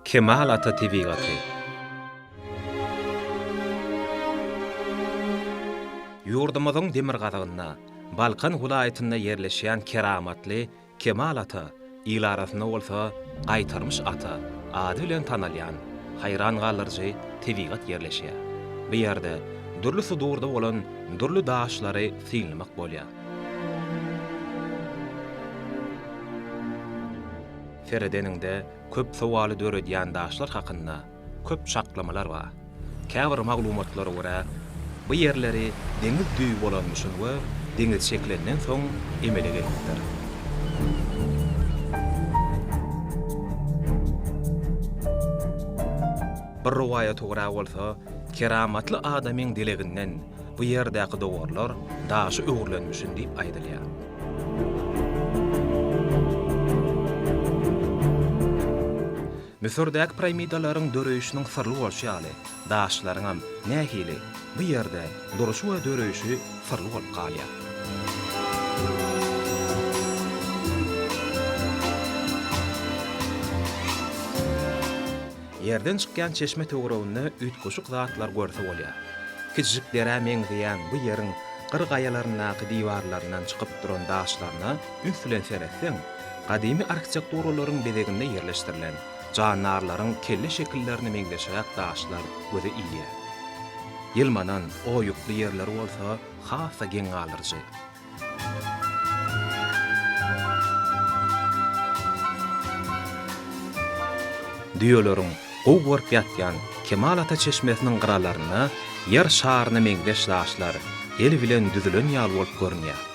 Kemal ata tebigaty. Ýurdumyzyň demirgazygynda, Balkan welaýatynda ýerleşýän keramatly Kemal ata, il arasynda bolsa Gaýtarmyş ata ady bilen tanalýan haýran galdyryjy tebigat ýerleşýär. Bu ýerde dürli sudurda bolan dürli daşlary synlamak bolýar. Seredeniňde köp sowaly döredýän daşlar hakynda köp çaklamalar bar. Käbir maglumatlara görä, bu ýerleri deňiz düýbi bolanmyşyn we deňiz çekilenden soň emele gelipdir. Bir rowaýata görä bolsa, keramatly adamyň dileginden bu ýerdäki dowarlar daşa öwrülenmişin diýip aýdylýar. Müsürdäki piramidalaryň döreýşiniň syrly bolşy ýaly, daşlaryňam, nähili, bu ýerde duruşy we döreýşi syrly bolup galýar. Ýerden çykýan çeşme töwereginde üýtgeşik zatlar görse bolýar. Kiçijik derä meňzeýän bu ýeriň gyr gaýalaryndaky diwarlaryndan çykyp duran daşlaryna üns bilen seretseň, gadymy arhitekturalaryň bezeginde ýerleşdirilen jandarlaryň kelle şekillerine meňzeşräk daşlar göze ilýär. Ýylmanan, oýukly ýerleri bolsa has-da geň galdyryjy. Düýeleriň gowy görüp ýatýan Kemal ata çeşmesiniň gyralarynda Ýer şaryna meňzeş daşlar el bilen düzülen ýaly bolup görünýär.